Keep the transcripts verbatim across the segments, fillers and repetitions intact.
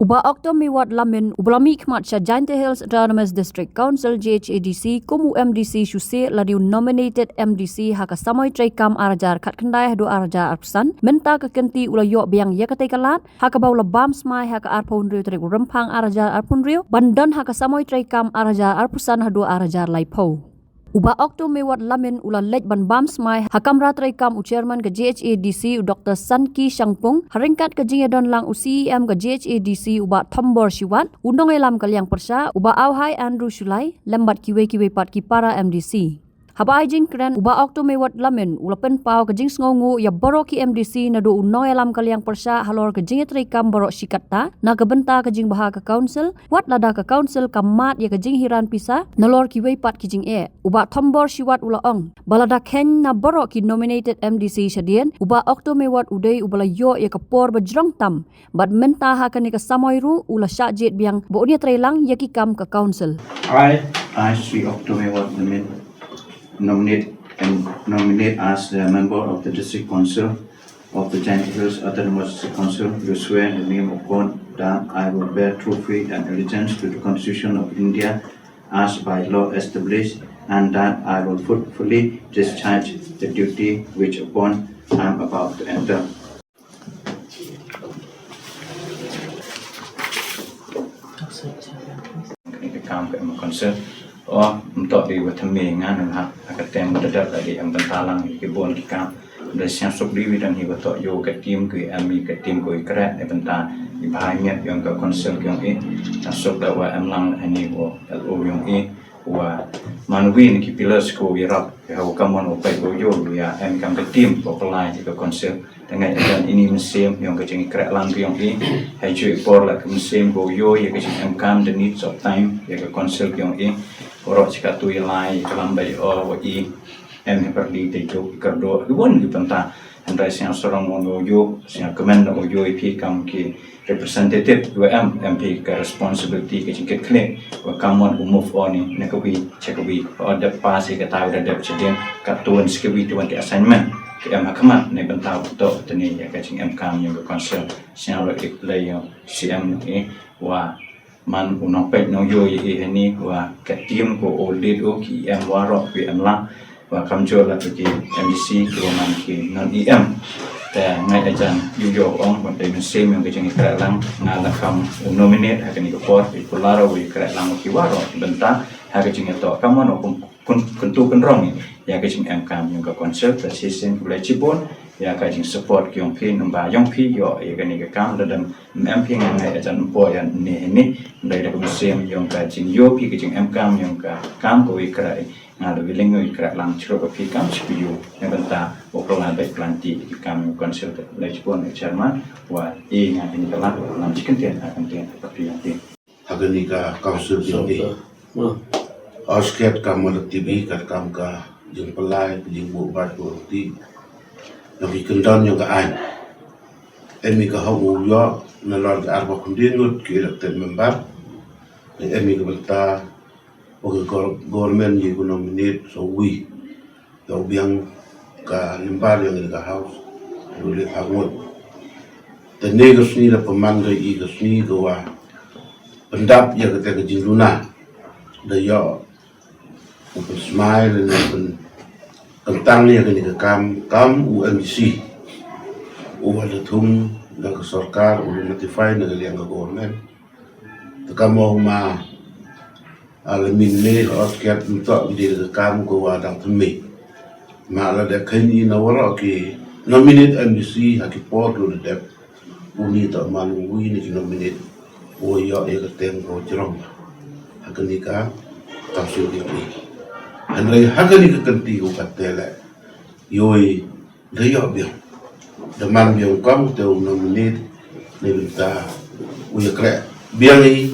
Bah Octo Mewat Lamin, uba la mih khmat sha Jaintia Hills Autonomous District Council, J H A D C, kum u M D C shuh shuh, la dei u nominated M D C ha ka samoi treikam ar hajar khatkhyndai haduh ar hajar arphew san, mynta ka kynti u la ïoh biang ïa katei ka lad, ha kaba u la bam smai ha ka arphew hynriew tarik u Rymphang ar hajar arphew hynriew, ban don ha ka samoi treikam ar hajar arphew san haduh ar hajar laiphew. U Bah Octo Mewat Lamin u la leit ban bam smai ha kamra treikam u chairman ka J H A D C u Doktor Sanki Shangpung, ha ryngkat ka jingïadon lang u C E M ka J H A D C u Bah Thombor Shiwat, u nongïalam ka liang pyrshah, u Bah Auhai Andrew Shullai, lem bad kiwei kiwei pat ki para M D C. Haba ai jingkren, u Bah Octo Mewat Lamin u la pynpaw ka jingsngewnguh ïa baroh ki M D C naduh u nongïalam ka liang pyrshah halor ka jingïatreikam baroh shi katta, na ka bynta ka jingbha ka council, wat lada ka council ka mad ïa ka jinghiar pisa nalor kiwei pat ki jingeh. U Bah Thombor Shiwat u la ong ba lada kheiñ na baroh ki nominated M D C shadien, u Bah Octo Mewat u dei uba la ïoh ïa ka por ba jrong tam, bad mynta ha kane ka samoi ruh u la shah jied biang ba un ïatreilang ïa ki kam ka council. I, I, Sri Octo Mewat Lamin, nominate and nominate as the member of the District Council of the Jaintia Hills Autonomous District Council, do swear in the name of God that I will bear true faith and allegiance to the Constitution of India as by law established, and that I will faithfully discharge the duty which upon I am about to enter. Kane ka kam ka em council. O, ym toh dei wa thymme nga, nang ha, ha ka tem da dep la dei em bynta lang ki bun ki kam. Da sngewsuk dei wi dang hi wa toh ïoh ka team ki em i ka team ko i kret ne bynta i bha ngiat yong ka council yong i. Sngewsuk da wa em lang hani wa L O yong i. Wa man wi na ki pillars ko ïarap, ha u kam wan u peit u ïoh ïa em kam ka team ko pynlai ïa ka council. Te ngai ajan ini mynsiem yong ka jingïakhreh lang yong i. Hei ju i por la ka mynsiem ko ïoh ïa ka jingem kam the needs of time ïa ka council yong i. Ko rok chi ka tu ïa lai ïa ka lam bai o wa i. Em hi pyrdi te juk i kyrdo. Ki won ki pynta. Hynrei sngewsarong wan u ïoh, sngewkmen u ïoh i phi kam ki representative wa em, em phi ka responsibility ka jingkit khlieh, wa kam wan u move on i, na ka wi, cha ka wi, wa dep pass i ka taw da dep chadien, ka tuan si ka wi tuan ki assignment, ka em ha khmat, ne bynta u toh, tani ïa ka jingem kam ïa ka council, sngewlok i play ïa C M i, wa man u nongpeit nongïoh ïa i hani, wa ka team ko u lead u, ki em waroh, ki em lang, wa kamjooh la ki M D C, ki wa man ki non E M. Te ngai ajan ïoh ong, wa te mynsiem ïa ka jingïakhreh lang, nga la kam u nominate, ha kani ka por, i kular u ïakhreh lang, ki waroh, ki bynta, ha ka jingïatoh, kam wan u kum, kun, kuntu kunrong, ïa ka jingem kam, ïa ka council, te shisien, khublei chibun, ïa ka jingsupport, ki yong phi, namba yong phi, ïoh, ïa kani ka kam, lada em phi ngan ngai ajan ym poi ïa ne ne, dei da ka mynsiem ïong ka jingïoh phi ka jingem kam ïong ka kam ka wi krai, nga da wi leng wi krai lang chro ka phi kam chi phi ïoh, ne bynta u pynlai beit planti ki kam ïong council ka lei chipon chairman, wa i nga phi ni ka lang, lang chi kyntien, ha kyntien, ha phi kyntien. Ha kani ka council yong i. Ot skhet kam ma la tip i, kat kam ka jingpynlai, ka jingbuh bat ko ti. Yong ki kyndon yong ka aiñ. Em i ka hok u ïoh, nalor ka arphew khyndai ngut ki elected member. Em i ka bynta, wa ka gor-, government i ko nominate, so wi. Ïa u biang ka member yong ka house, u leh ha ngut. Te ne ka sngi da pynman ka i ka sngi ka wa pyndap ïa kata ka jingduna. Da ïoh u pynsmai lane u pyn-, kyntang ïa kane ka kam, kam u M D C. U wa da thung da ka sorkar, u da notify na ka liang ka government. Te kam u ma, a la min ne, ot skhet mynta u dei ka kam ko wa dang thymme. Ma la da khein i na waroh ki nominate M D C ha ki por ko da dep. U ni ta man u wi ni ki nominate. U ïoh ïa ka tem ko jrong. Ha kani ka council yong i. Hynrei ha kani ka kynti ko ka tele. Ïoh i Da ïoh biang. Da man biang kam te u nominate ne bynta u ïakhreh biang i,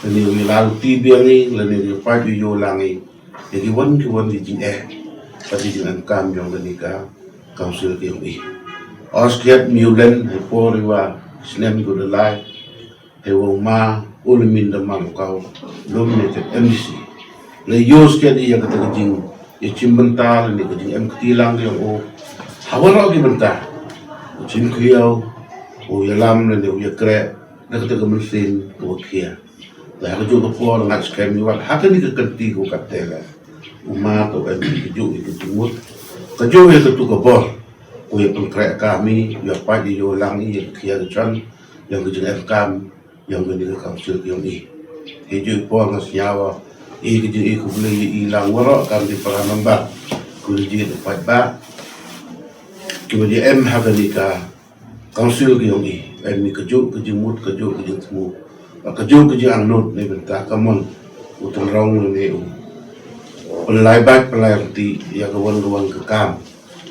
lane u ïalalti biang i, lane u ïapait u ïoh lang i. Ïa ki wan ki wan ki jingeh. Ka jingeh kam jong kane ka council ka jong i. Ot skhet mi u len, hei por i wa snem ko da lai. Hei wa u ma u la min da man u ka u nominated M D C. La ïoh skhet ïa kata ka jing, ïa chim bynta lane ka jingem kti lang ïa u. Ha waroh ki bynta. U chim khlieh, u ïalam lane u ïakhreh. Na kata ka mynsiem kaba khia. Te ha kajuh ka por nga skhem ïa wat ha kane ka kynti ko katte la. U ma to em kajuh ïa ka jingmut. Kajuh ïa katu ka bor. Ko ïa pynkhreh ka mi, ïa pat ïa u lang ïa ka khia ka jan, ïa ka jingem kam, ïa kane ka council ka ïong i. Kajuh i por nga sngew ïa ka jingïakhublei ïa i lang waroh kam di para member. Ko ïa ji da pat ba. Kiba di em ha kane ka Council ka ïong i, em i kajuh ka jingmut, kajuh ka jingthmu, bad kajuh ka jingangnud na bynta ka mon u tynrong ne u pynlai bad pynlai rynti ïa ka wan ka wan ka kam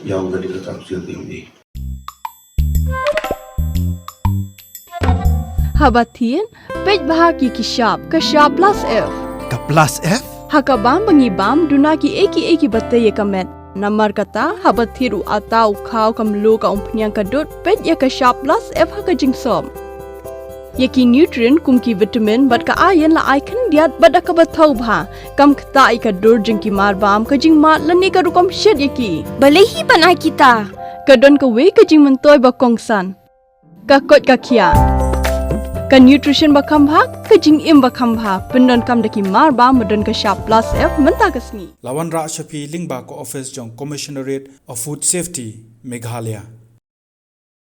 ïong ka dei ka council ka ïong i. Haba thied, peit bha ki ki shap, ka shap plus F. Ka plus F? Ha ka bam ba ngi bam, duna ki ei ki ei ki ba tei ïa ka met. Namar kata, haba thied u ata u khaw ka mluh ka umphniang ka dud, peit ïa ka shap plus F ha ka jingsop. Ïa ki nutrient kum ki vitamin bad ka iron la ai khyndiat bad da kaba thaw bha. Kam ktah ïa ka dur jong ki marbam, ka jingmad lane ka rukom shet ïa ki. Balei hi ban ai kita? Ka don kawei ka jingmyntoi ba kongsan. Ka koit ka khiah. Ka nutrition ba kham bha, ka jingim ba kham bha, pyndonkam da ki marbam ba don ka shap plus F mynta ka sngi. La wanrah sha phi lyngba ka office jong Commissionerate of Food Safety, Meghalaya.